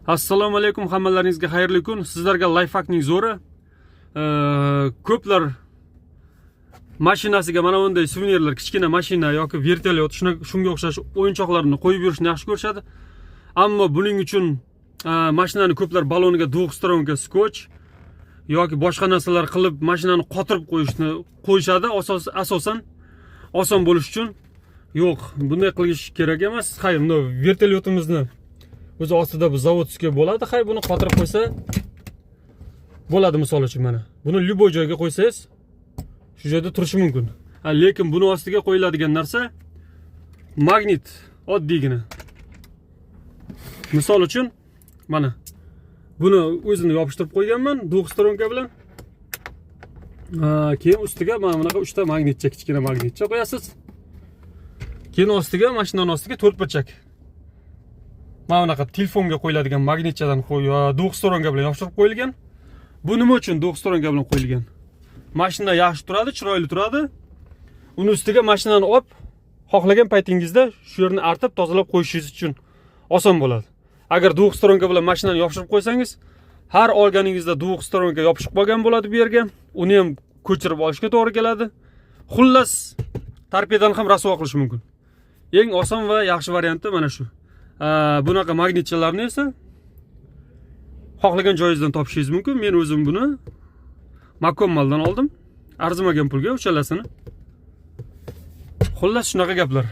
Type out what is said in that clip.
Assalomu alaykum, hammalaringizga xayrli kun. Sizlarga лайфхак ning zo'ri. Ko'plar mashinasiga mana bunday suvenirlar, kichkina mashina yoki vertolyot, shunga o'xshash o'yinchoqlarni qo'yib yurishni yaxshi ko'rishadi. Ammo buning uchun mashinani ko'plar baloniga двухсторонка скотч yoki boshqa narsalar qilib, mashinani qotirib qo'yishni qo'yishadi, asosan oson bo'lishi uchun. Yo'q, bunday qilish kerak emas. Hay, buni vertolyotimizni o'zi ostida bu заводской bo'ladi. Hay, buni qotirib qo'ysa bo'ladi. Misol uchun, mana buni любой joyga qo'ysangiz, shu joyda turishi mumkin. Ha, lekin buni ostiga qo'yiladigan narsa magnit oddiygina. Misol uchun, mana buni o'zini yopishtirib qo'yganman двухсторонка bilan. Ha, keyin ustiga mana bunaqa uchta magnitcha, kichkina magnitcha qo'yasiz. Keyin ostiga, mashinani ostiga to'rtburchak mana bunaqa telefonga qo'yiladigan magnitchadan двухсторонка bilan yopishtirib qo'yilgan. Bu nima uchun двухсторонка bilan qo'yilgan? Mashina yaxshi turadi, chiroyli turadi. Uni ustiga mashinani olib, xohlagan paytingizda shu yerni artib, tozalab qo'yishingiz uchun oson bo'ladi. Agar двухсторонка bilan mashinani yopishtirib qo'ysangiz, har olganingizda двухсторонка yopishib qolgan bo'ladi bu yerga. Uni ham ko'chirib olishga to'g'ri keladi. Xullas, torpedani ham rasvo qilish mumkin. Eng oson va yaxshi varianti mana shu. Bunaqa magnitchalarni esa xohlagan joyingizdan topishingiz mumkin. Men o'zim buni Makommaldan oldim, arzimagan pulga uchalasini. Xullas, shunaqa gaplar.